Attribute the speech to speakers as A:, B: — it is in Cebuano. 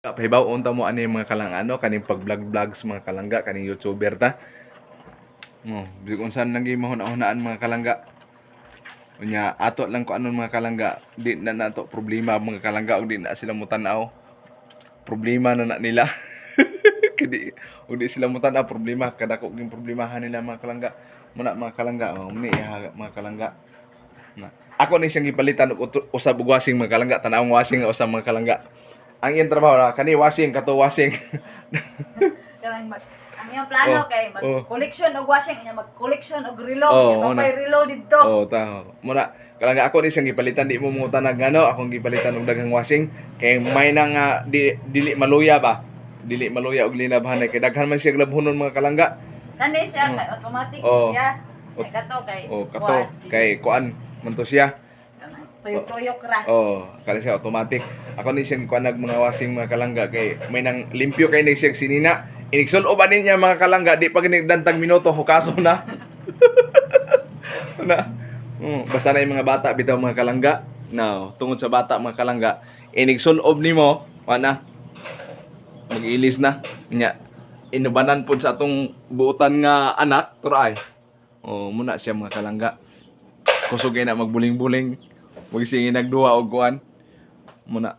A: Pahibaw unta mo ani mga kalang ano kaning pag-vlog vlogs, mga kalangga, kaning YouTuber ta. Oh, bisag unsa nang gimahuna-hunaan, mga kalangga. Unya ato lang ko anon, mga kalangga, di na nato problema, mga kalangga, og di na sila mutan-aw. Problema na na nila. Kadi og di sila mutan-aw, problema kadako ging problemahan nila, mga kalangga. Muna, mga kalangga, oh, muni iha, mga kalangga. Na. Ako ni siyang gipalitan og usab og washing, mga kalangga, tan-awng washing nga usab, mga kalangga. Ang iyang trabaho na kani washing kato washing.
B: Kanang ang iyang plano kay mag collection og washing, inya mag collection og relo, oh,
A: una.
B: Pay relo didto.
A: Oh, ta. Muna kalangga, ako ni siyang gipalitan, di mo mangutanag ngano akong gipalitan og daghang washing kay may na nga di, dili maluya ba. Dili maluya og linabhan kay daghan man siya labhonon, mga kalangga.
B: Kani siya kay automatic siya. Kay kato kay
A: Oh, kato
B: kuan,
A: kay kuan man to siya.
B: Kanang tuyok-tuyok ra.
A: Oh, kani siya automatic. Ako ni siyang kuan mga washing, mga kalangga, kay may nang limpyo kay ni siya sinina. Iniksul-ob ani niya, mga kalangga, di pa gani dantag minuto hukaso na. Na. Basta na yung mga bata bitaw, mga kalangga. Now, tungod sa bata, mga kalangga, inig-sul-ob nimo, wala. Mag-ilis na. Nya, inubanan pod sa atong buutan nga anak, turo ay. Oh, muna siya, mga kalangga. Kusog kay na magbuling-buling. Magsige nagduha og kuan. Muna.